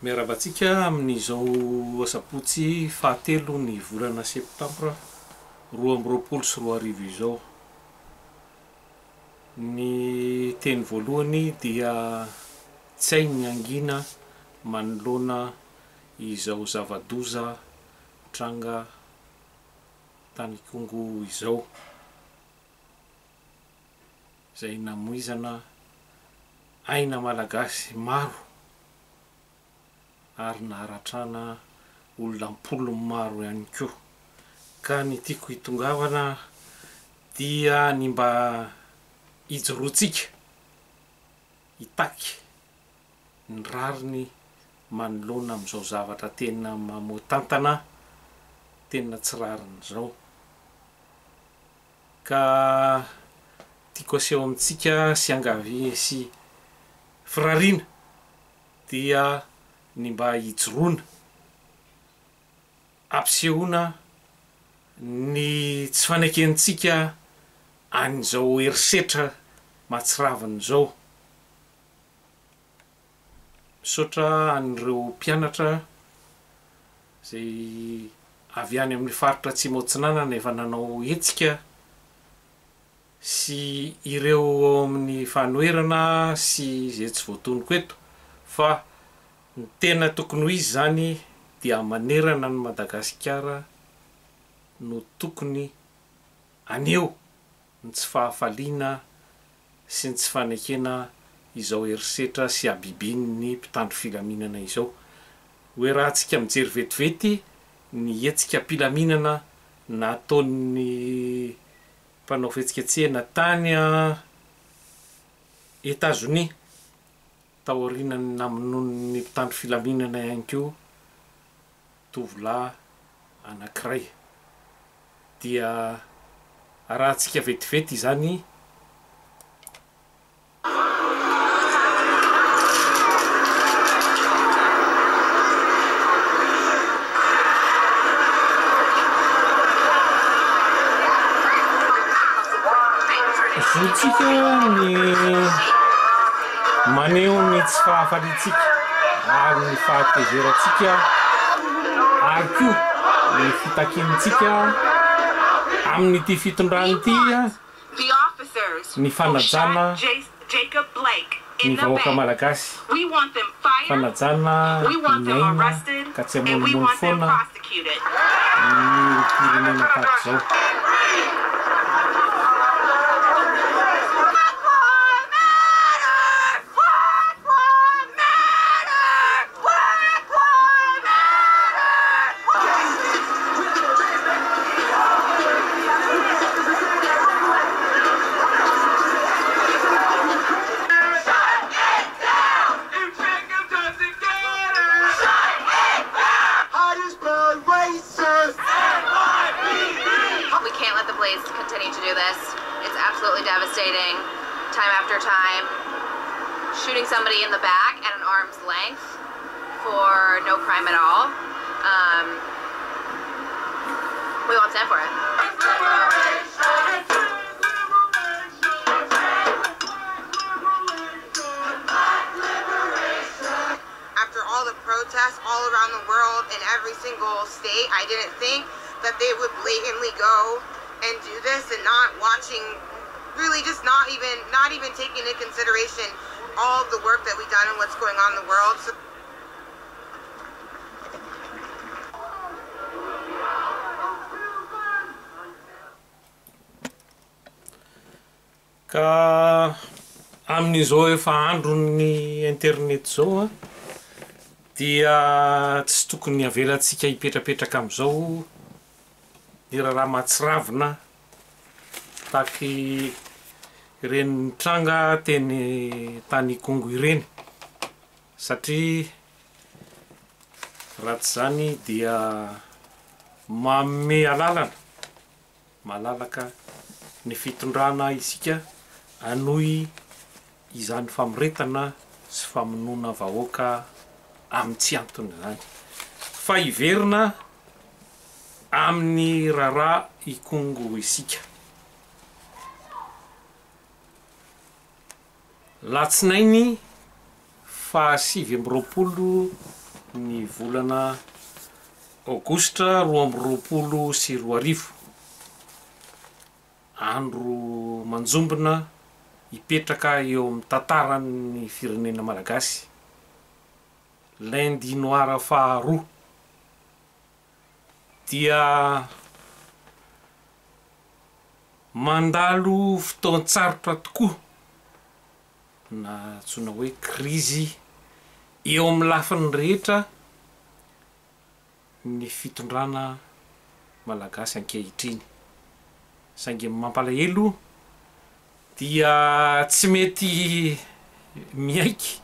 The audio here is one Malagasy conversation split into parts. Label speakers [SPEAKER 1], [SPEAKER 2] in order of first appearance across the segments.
[SPEAKER 1] Miarahaba antsika amin'izao asabotsy fahatelo ny volana septambra 2022 izao. Ny teny voalohany dia tsy hay ny hangina manoloana izao zava-doza nitranga tany Ikongo izao, izay namoizana aina Malagasy maro ary naharatrana olona am-polony maro ihany koa. Ka ny tiako hitongavana dia ny mba hijoroantsika hitaky ny rariny manoloana amin'izao zavatra tena mamoa-tantana, tena tsy rariny izao. Ka tiako aseho amintsika sy angaviana sy firariana dia ny mba hijoroana, hampisehoana ny tsy fanekentsika an'izao herisetra mahatsiravina izao. Misaotra an'ireo mpianatra izay avy any amin'ny faritra Atsimo Atsinanana efa nanao hetsika sy ireo ao amin'ny fanoherana sy izay tsy voatonoko eto fa ny tena tokony ho izy izany dia manerana an'i Madagasikara no tokony haneho ny tsy fahafaliana sy ny tsy fanekena izao herisetra sy habibian'ny mpitandro filaminana izao. Hoerahantsika mijery vetivety ny hetsika am-pilaminana nataon'ny mpanao fihetsiketsehana tany Etazonia taorian'ny namonoan'ny mpitandro filaminana ihany koa tovolahy anankiray. Dia arahantsika vetivety izany. Zontsika ny maneho ny tsy fahafaliantsika ary ny fahatezerantsika ary koa ny fitakiantsika amin'ity fitondrana ity ny fanajana ny vahoaka malagasy, fanajana ny aina ka tsy hamonomono foana ny olom-pirenena tahaka izao.
[SPEAKER 2] Shooting somebody in the back at an arm's length for no crime at all. Um, we won't stand for it.
[SPEAKER 3] After all the protests all around the world in every single state, I didn't think that they would blatantly go and do this and not watching really just not even not even taking into consideration all of the work that we've done and what's going on in the world. So
[SPEAKER 1] Ka amin'izao efa andron'ny internet izao an, dia tsy tokony avelantsika hipetrapetraka amin'izao ny raharaha mahatsiravina tahaky ireny nitranga teny tany Ikongo ireny satria raha tsy izany dia manome alalana malalaka ny fitondrana isika hanohy izany famoretana sy famonoana vahoaka amin'ny tsy antony izany fa hiverina amin'ny raharaha Ikongo isika. Latsinainy faha 29. ny volana aogositra 2022. Andro manjombona hipetraka eo amin'ny tantaran'ny firenena malagasy. Lundi noir faharoa dia mandalo fotoan-tsarotra tokoa na antsoina hoe krizy eo amin'ny lafiny rehetra ny fitondrana malagasy ankehitriny. Saingy ny mampalahelo dia tsy mety miaiky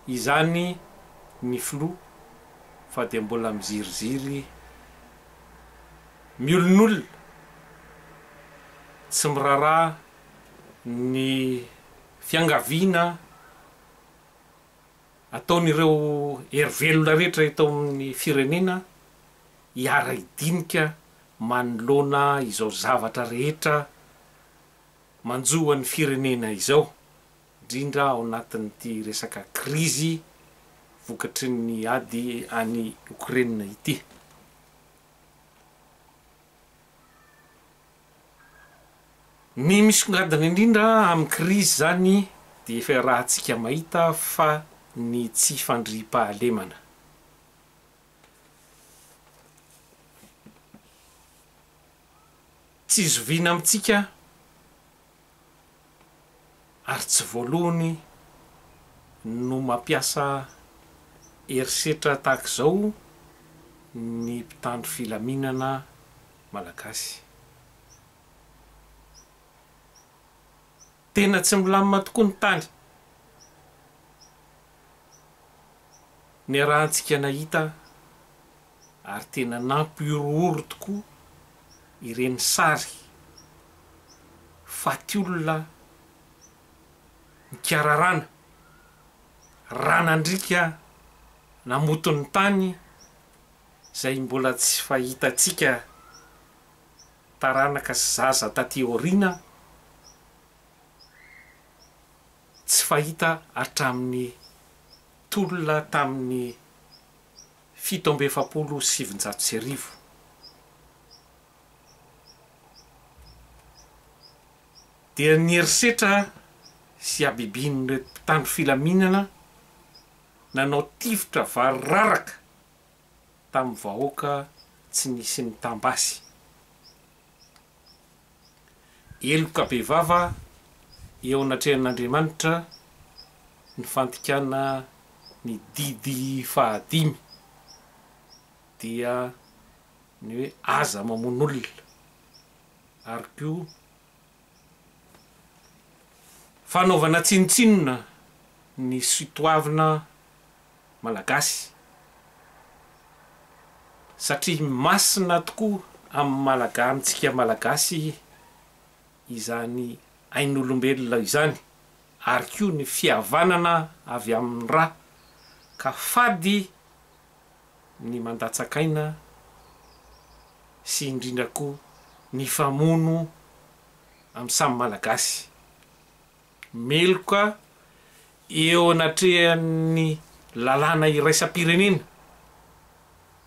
[SPEAKER 1] izany ny filoha fa dia mbola miziriziry miolonolona, tsy miraharaha ny fiangaviana ataon'ireo hery velona rehetra eto amin'ny firenena hiara-hidinika manoloana izao zavatra rehetra manjo an'ny firenena izao, indrindra ao anatin'ity resaka krizy vokatry ny ady any Okraina ity. Ny misongadina indrindra amin'ny krizy izany dia efa iarahantsika mahita fa ny tsy fandriampahalemana. Tsy zoviana amintsika ary tsy voalohany no mampiasa herisetra tahaka izao ny mpitandro filaminana malagasy. Tena tsy milamina tokoa ny tany. Niarahantsika nahita ary tena nampihorohoro tokoa ireny sary faty olona nikararana, rà nandriaka namoto ny tany izay mbola tsy fahitantsika taranaka sy zaza taty aoriana tsy fahita hatramin'ny tolona tamin'ny 1947. Dia ny herisetra sy habibian'ireto mpitandro filaminana nanao tifitra variraraka tamin'ny vahoaka tsy nisy nitam-basy. Heloka bevava eo anatrehan'Andriamanitra ny fandikana ny didy fahadimy dia ny hoe aza mamono olona ary koa fanaovana tsinontsinona ny sotoavina Malagasy satria masina tokoa amin'ny Malaga amintsika Malagasy izany ain'olombelona izany ary koa ny fihavanana avy amin'ny ra ka fady ny mandatsak'aina sy indrindra koa ny famono amin'ny samy Malagasy. Meloka eo anatrehan'ny lalàna iraisam-pirenena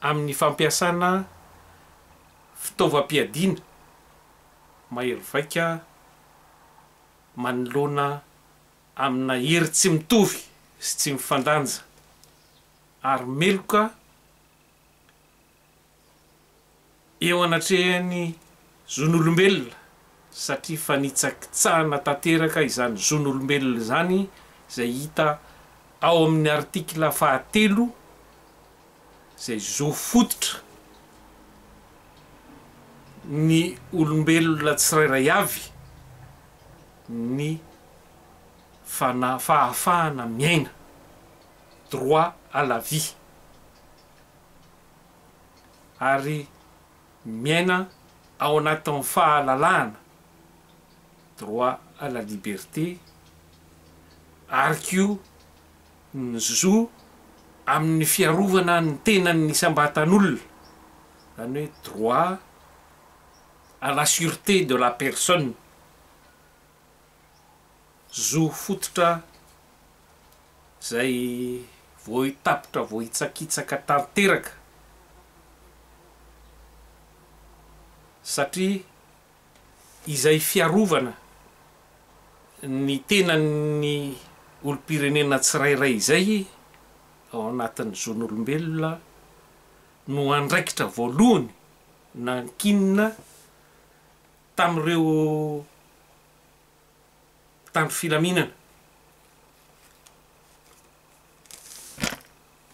[SPEAKER 1] amin'ny fampiasana fitaovam-piadiana mahery vaika manoloana amina hery tsy mitovy sy tsy mifandanja ary meloka eo anatrehan'ny zon'olombelona satria fanitsakitsahana tanteraka izany zon'olombelona izany izay hita ao amin'ny artikla fahatelo izay zo fototra ny olombelona tsirairay avy ny fana fahafahana miaina, droit à la vie. ary miaina ao anatin'ny fahalalahana, droit à la liberté, ary koa ny zo amin'ny fiarovana ny tenan'ny isam-batan'olona, izany hoe droit à la sûreté de la personne, zo fototra izay. Voahitapitra voahitsakitsaka tanteraka satria izay fiarovana ny tenan'ny olom-pirenena tsirairay izay ao anatin'ny zon'olombelona no andraikitra voalohany nankinina tamin'ireo mpitandro filaminana.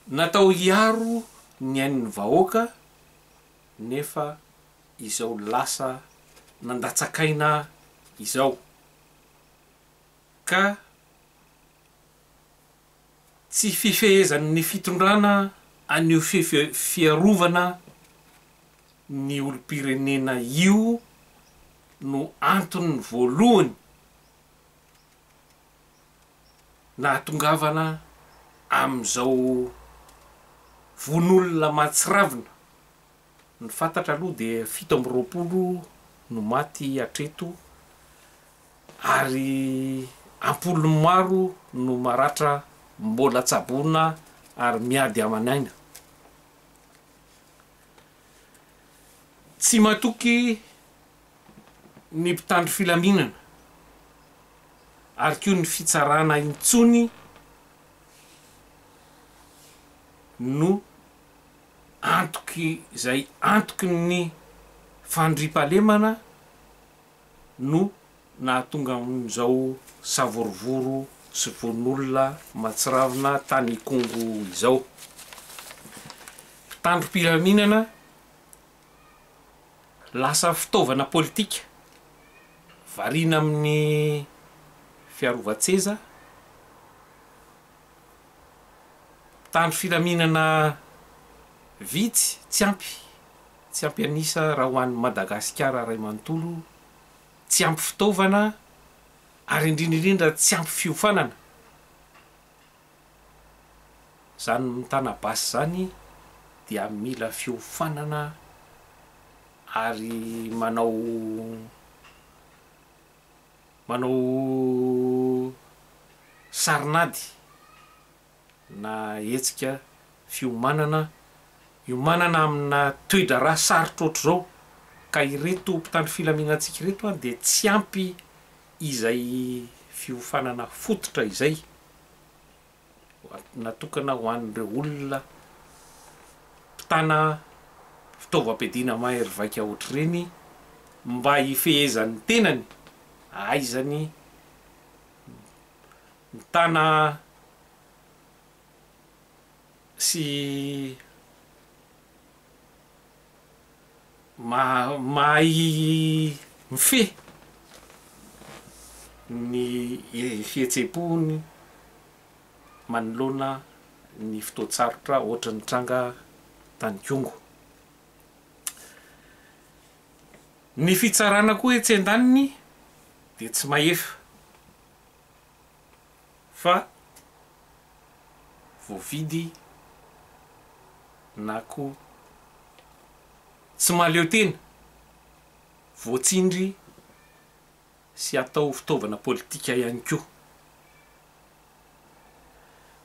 [SPEAKER 1] Natao hiaro ny ain'ny vahoaka nefa izao lasa nandatsak'aina izao ka tsy fifehezan'ny fitondrana an'io fiarovana ny olom-pirenena io no antony voalohany nahatongavana amin'izao vono olona mahatsiravina. Ny fantatra aloha dia 27 no maty hatreto ary am-polony maro no maratra mbola tsaboina ary miady aman'aina. Tsy matoky ny mpitandro filaminana ary koa ny fitsarana intsony no antoky izay antoky ny fandriampahalemana no nahatonga amin'izao savorovoro sy vono'olona mahatsiravina tany Ikongo izao. Mpitandro filaminana Lasa fitaovana politika variana amin'ny fiarovan-tseza, mpitandro filaminana vitsy tsy ampy, tsy ampy an'isa raha ho an'i Madagasikara iray manontolo, tsy ampy fitaovana ary indrindra indrindra tsy ampy fiofanana. Izany mitana basy izany dia mila fiofanana ary manao manao sarin'ady na hetsika fiomanana hiomanana amina toe-draharaha sarotra ohatr'izao ka ireto mpitandro filaminantsika ireto dia tsy ampy izay fiofanana fototra izay. natokana ho an'ireo olona mpitana fitaovam-piadiana mahery vaika ohatr'ireny mba hifehezan'ny tenany, hahaizany mitana sy mahay mifehy ny fihetseham-pony manoloana ny fotoan-tsarotra ohatry ny tranga tany Kongo. Ny fitsarana koa etsy andaniny dia tsy mahefa fa voavidy na koa tsy mahaleo tena, voatsindry sy atao fitaovana politika ihany koa.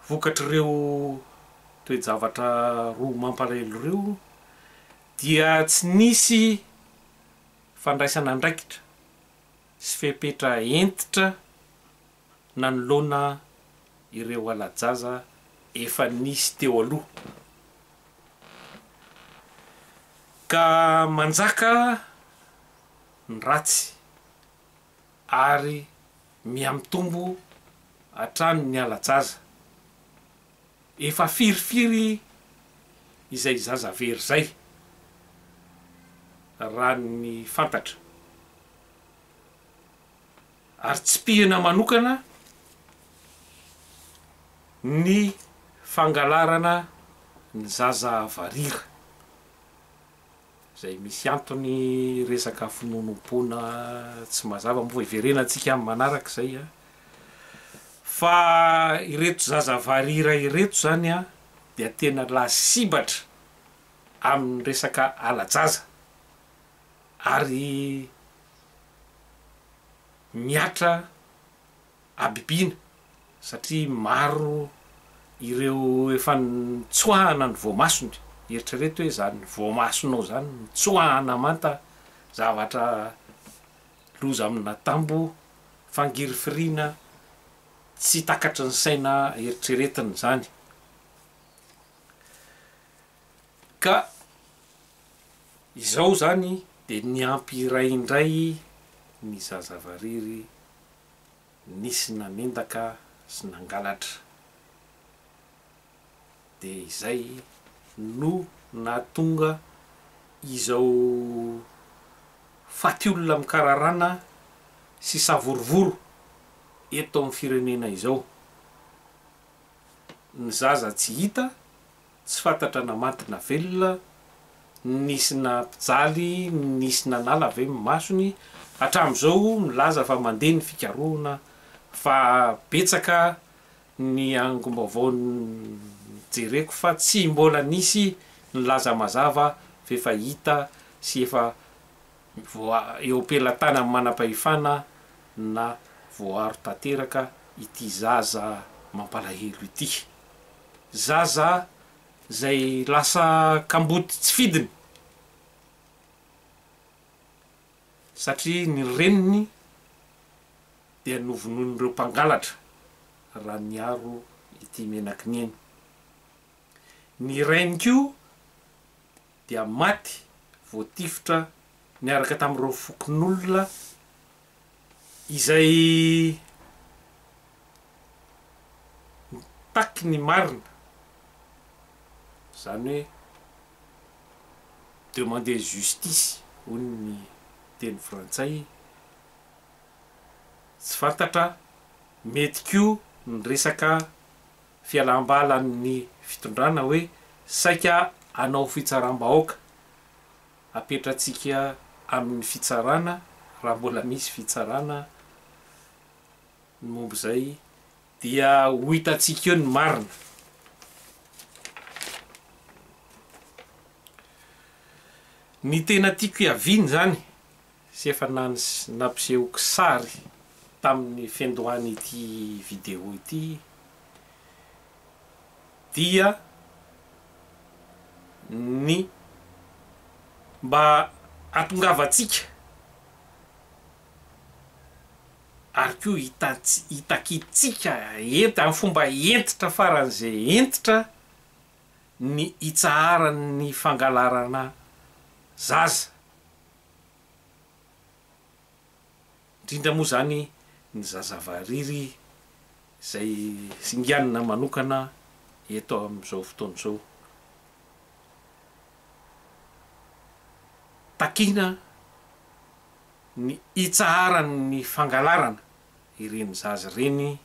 [SPEAKER 1] Vokatr'ireo toe-javatra roa mampalahelo ireo dia tsy nisy fandraisana andraikitra sy fepetra hentitra nanoloana ireo hala-jaza efa nisy teo aloha. Ka manjaka ny ratsy ary mihamitombo hatrany ny hala-jaza. Efa firifiry izay zaza very izay raha ny fantatra. Ary tsipihina manokana ny fangalarana ny zaza varira, izay misy antony resaka finoanoam-poana tsy mazava moa fa hiverenantsika amin'ny manaraka izay an! Fa ireto zaza varira ireto izany an dia tena lasibatra amin'ny resaka hala-jaza ary mihatra habibiana satria maro Ireo efa nitsoahana ny voamasony, eritrereto hoe izany voamasonao izany nitsoahana manta zavatra loza amin'atambo, fangirifiriana tsy takatry ny saina eritreretina izany. Ka izao izany dia niampy iray indray ny zaza variry nisy nanendaka sy nangalatra. Dia izay no nahatonga izao faty olona mikararana sy savorovoro eto amin'ny firenena izao. Ny zaza tsy hita Tsy fantatra na maty na velona, nisy nampijaly, nisy nanala ve ny masony, hatramin'izao milaza fa mandeha ny fikarohana fa betsaka ny angom-baovao nojereko fa tsy mbola nisy nilaza mazava f'efa hita sy efa voa eo am-pelatanan'ny manam-pahefana na voaaro tanteraka ity zaza mampalahelo ity. Zaza izay lasa kamboty tsy fidiny satria ny reniny dia novonoin'ireo mpangalatra raha niaro ity menakinieny. Ny rainy koa dia maty voatifitra niaraka tamin'ireo fokonolona izay mitaky ny marina, izany hoe demander justice hoy ny teny frantsay, tsy fantatra, mety koa ny resaka fialam-balan'ny fitondrana hoe saika hanao fitsaram-bahoaka, apetratsika amin'ny fitsarana raha mbola misy fitsarana ny momba izay dia ho hitantsika eo ny marina. Ny tena tiako hiaviana izany sy efa nampisehoko sary tamin'ny fiandohan'ity vidéo ity dia ny mba hahatongavantsika ary koa hitakintsika amin'ny fomba hentitra faran'izay hentitra ny hitsaharan'ny fangalarana zaza, indrindra moa izany ny zaza variry izay singanina manokana eto amin'izao fotoana izao. Takina ny hitsaharan'ny fangalarana ireny zaza ireny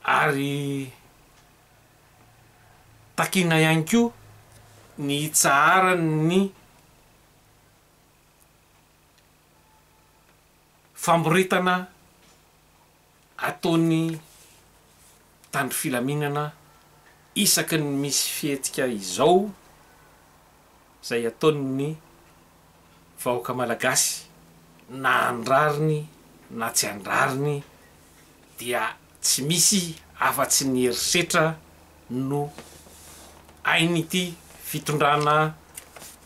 [SPEAKER 1] ary takina ihany koa ny hitsaharan'ny famoretana ataon'ny mpitandro filaminana isaky ny misy fihetsika izao izay ataon'ny vahoaka malagasy na an-drariny na tsy an-drariny dia tsy misy afa-tsy ny herisetra no hain'ity fitondrana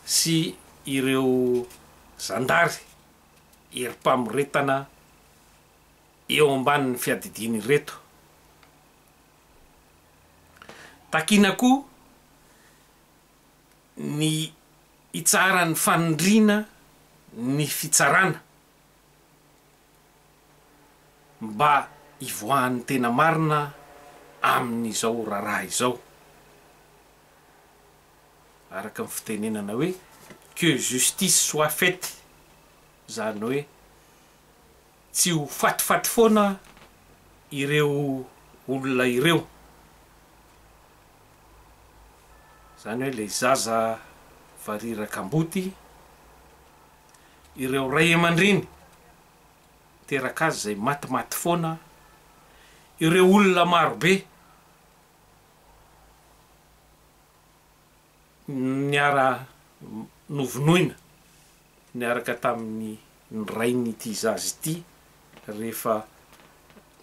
[SPEAKER 1] sy ireo zandary herim-pamoretana eo ambanin'ny fiadidiany ireto. Takiana koa ny hitsaharan'ny fanindriana ny fitsarana mba hivoahan'ny tena marina amin'izao raharaha izao. Araka ny fitenenana hoe que justice soit faite, izany hoe tsy ho fatifaty foana ireo olona ireo. Izany hoe ilay zaza varira kamboty, ireo ray aman-dreny niteraka azy izay matimaty foana, ireo olona marobe niara novonoina niaraka tamin'ny ny rain'ity zaza ity rehefa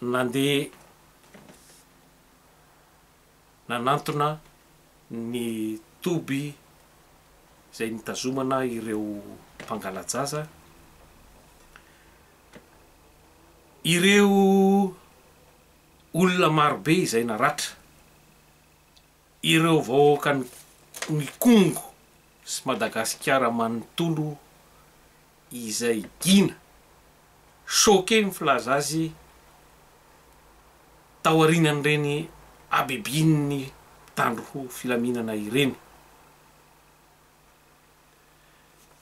[SPEAKER 1] nandeha. nanantona ny toby izay nitazomana ireo mpangala-jaza, ireo olona marobe izay naratra, ireo vahoakan'i Kongo sy Madagasikara manontolo izay gina, choqué ny filaza azy taorianan'ireny habibian'ny mpitandro filaminana ireny.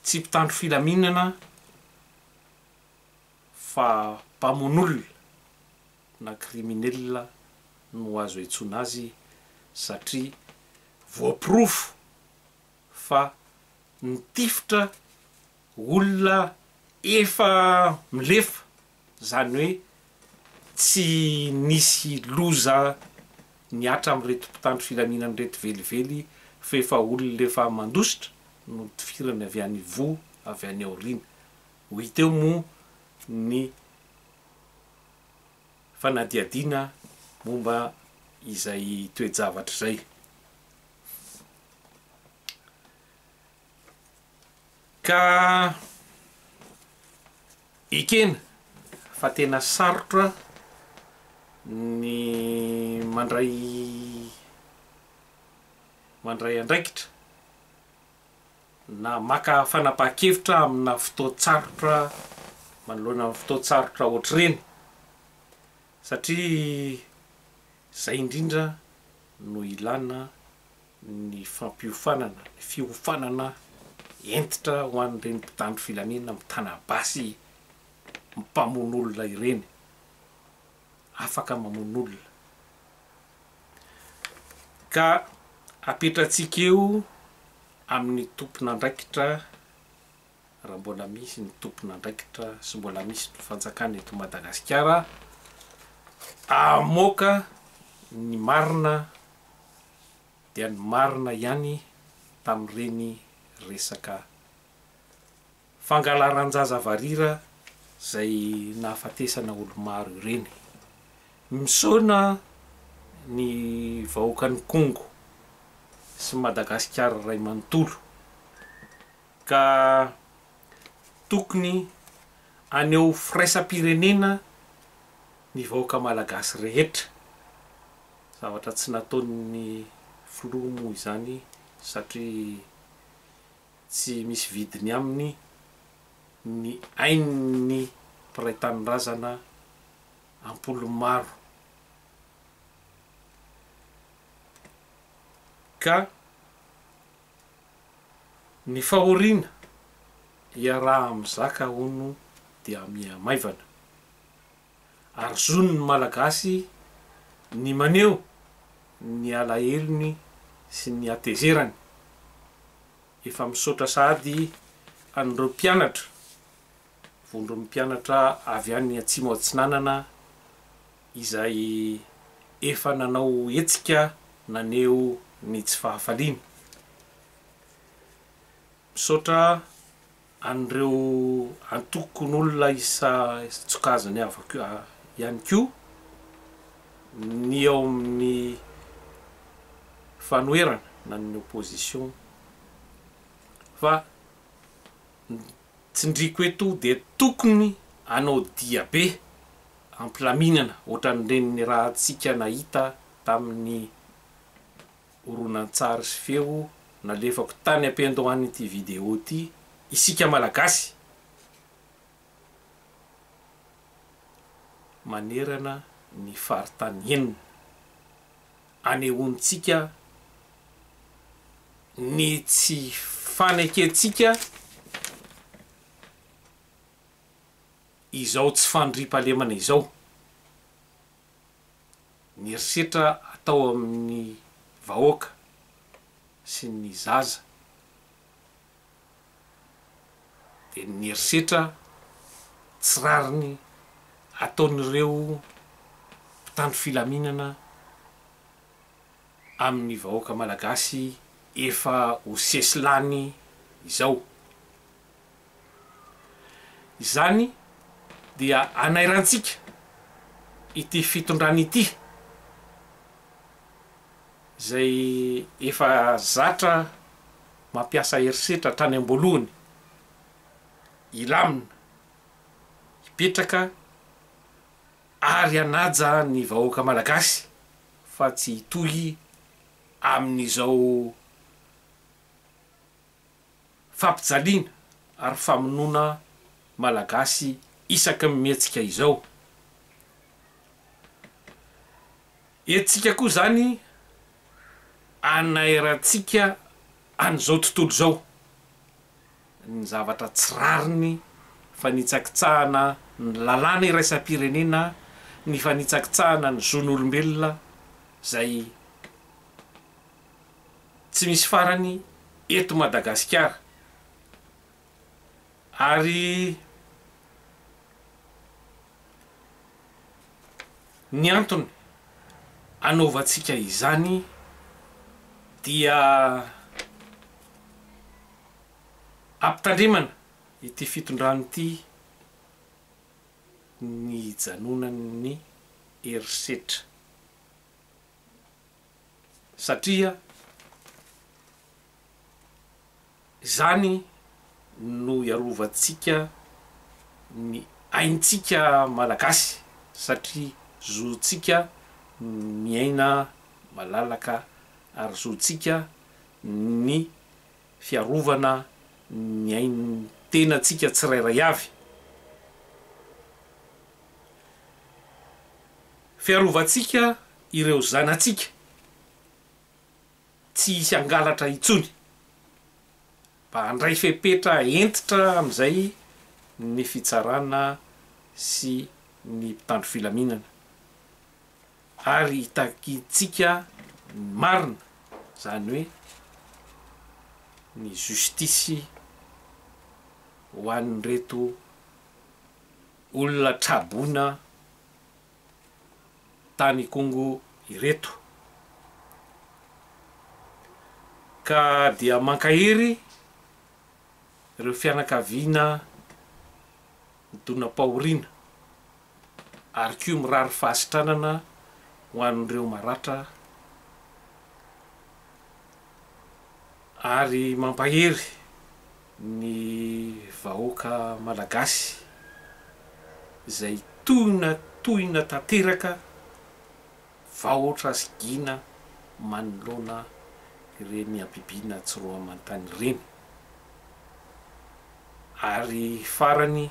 [SPEAKER 1] Tsy mpitandro filaminana fa mpamono olona na criminel no azo iantsoana azy satria voaporofo fa nitifitra olona efa milefa, izany hoe tsy nisy loza nihatra amin'ireto mpitandro filaminana ireto velively fa efa olona efa mandositra no nitifirany avy any ivoho avy any aoriana. Ho hita eo moa ny fanadihadiana momba izay toe-javatra izay. Ka ekena fa tena sarotra ny mandray mandray andraikitra na maka fanapahan-kevitra amina fotoan-tsarotra manoloana ny fotoan-tsarotra ohatr'ireny satria izay indrindra no ilana ny fampiofanana, ny fiofanana hentitra ho an'ireny mpitandro filaminana mitana basy mpamono olona ireny, afaka mamono olona. Ka apetratsika eo amin'ny tompon'andraikitra, raha mbola misy ny tompon'andraikitra sy mbola misy ny fanjakana eto Madagasikara, hamoaka ny marina dia ny marina ihany tamin'ireny resaka fangalaran-jaza varira izay nahafatesana olo-maro ireny. Misaona ny vahoakan'i Kongo sy Madagasikara iray manontolo ka tokony haneho firaisam-pirenena ny vahoaka malagasy rehetra. Zavatra tsy nataon'ny filoha moa izany satria tsy misy vidiny aminy ny ain'ny mpiray tanindrazana am-polony maro. Ka ny fahoriana iaraha-mizaka hono dia miha-maivana. Ary zon'ny Malagasy ny maneho ny alahelony sy ny hatezerany. Efa misaotra sahady an'ireo mpianatra, vondron'ny mpianatra avy any Atsimo Atsinanana izay efa nanao hetsika naneho ny tsy fahafaliany. Misaotra an'ireo antokon'olona isan-tsokajiny avy ihany koa ny ao amin'ny fanoherana na ny opposition fa ny tsindriako eto dia tokony hanao diabe am-pilaminana ohatran'ireny nirahantsika nahita tamin'ny horonantsary sy feo nalefako tany am-piandohan'ity vidéo ity isika Malagasy manerana ny faritany enina anehoantsika ny tsy fanekentsika izao tsy fandriampahalemana izao. Ny herisetra atao amin'ny vahoaka sy ny zaza dia ny herisetra tsy rariny ataon'ireo mpitandro filaminana amin'ny vahoaka malagasy efa ho sesilany izao. Izany dia hanairantsika ity fitondrana ity. izay efa zatra mampiasa herisetra hatrany am-boalohany hilamina, hipetraka ary hanaja ny vahoaka malagasy fa tsy hitohy amin'izao fampijaliana ary famonoana malagasy isaky ny mihetsika izao. Entintsika koa izany anairantsika an'izao tontolo izao ny zavatra tsy rariny, fanitsakitsahana ny lalàna iraisam-pirenena, ny fanitsakitsahana ny zon'olombelona izay tsy misy farany eto Madagasikara ary ny antony anaovantsika izany dia ampitandremana ity fitondrana ity ny hijanonan'ny herisetra. Satria izany no iarovantsika ny aintsika Malagasy satria zontsika ny miaina malalaka ary zontsika ny fiarovana ny ain'ny tenantsika tsirairay avy. Fiarovantsika ireo zanatsika tsy hisy hangalatra intsony. Mba handray fepetra hentitra amin'izay ny fitsarana sy ny mpitandro filaminana ary hitakintsika ny marina, izany hoe ny justice ho an'ireto olona traboina tany Ikongo ireto. Ka dia mankahery ireo fianakaviana nidonam-pahoriana ary koa mirary fahasitranana ho an'ireo maratra ary mampahery ny vahoaka malagasy izay tohina tohina tanteraka vahotra sy gina manoloana ireny habibiana tsy roa aman-tany ireny. Ary farany.